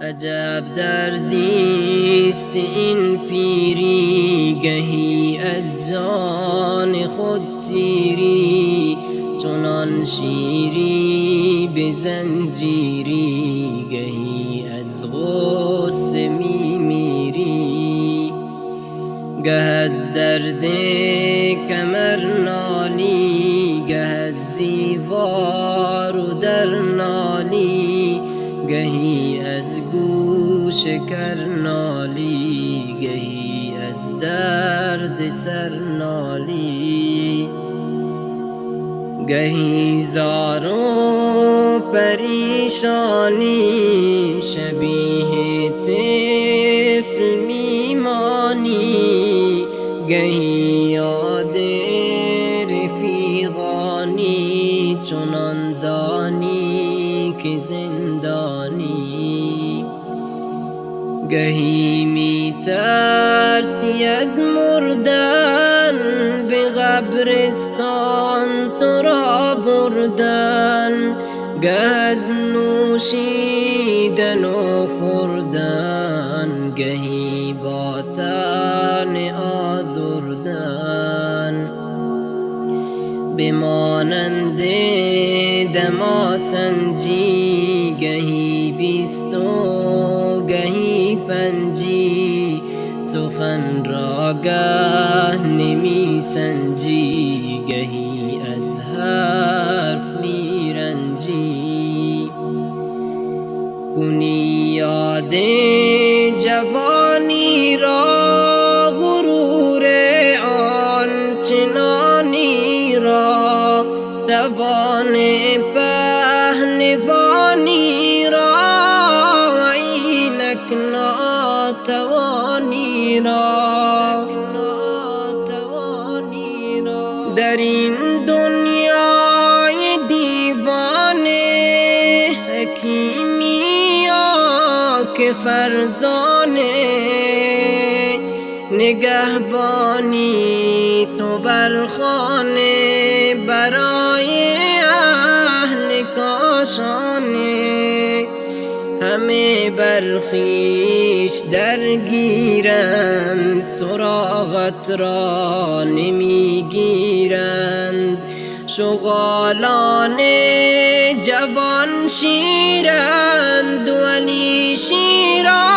Аҷаб дардист ин пирӣ, гаҳе аз ҷони худ серӣ, чунон шерӣ ба занҷирӣ, гаҳе аз ғусса мемирӣ. Гаҳ аз дарди камар нолӣ, гаҳ аз девору дар нолӣ, гаҳе аз гӯши кар нолӣ, гаҳе аз дарди сар нолӣ. Гаҳе зору парешонӣ, шабеҳи тифл мемонӣ, гаҳе ёди рафиқонӣ, чунон донӣ ки зиндонӣ. Гаҳе метарсӣ аз мурдан, ба қабристон туро бурдан, гаҳ аз нӯшидан ва хӯрдан, гаҳе бо тан озурдан. Ба монанди дамосанҷӣ, гаҳе бисту гаҳе панҷӣ, сухан ро гаҳ намесанҷӣ, гаҳе аз ҳарф меранҷӣ. Кунӣ ёди ҷавонӣ ро, ғурури он чунонӣ ро, тавони паҳлавонӣ ро, инак нотавонӣ ро. Дар ин дунёи девона, ҳакимӣ ё ки фарзона, нигаҳбонӣ ту бар хона, барои аҳли кошона. Ҳама бар хеш даргиранд, сароғат ро намегиранд. Шағолон ҷавон шеранд, вале шерон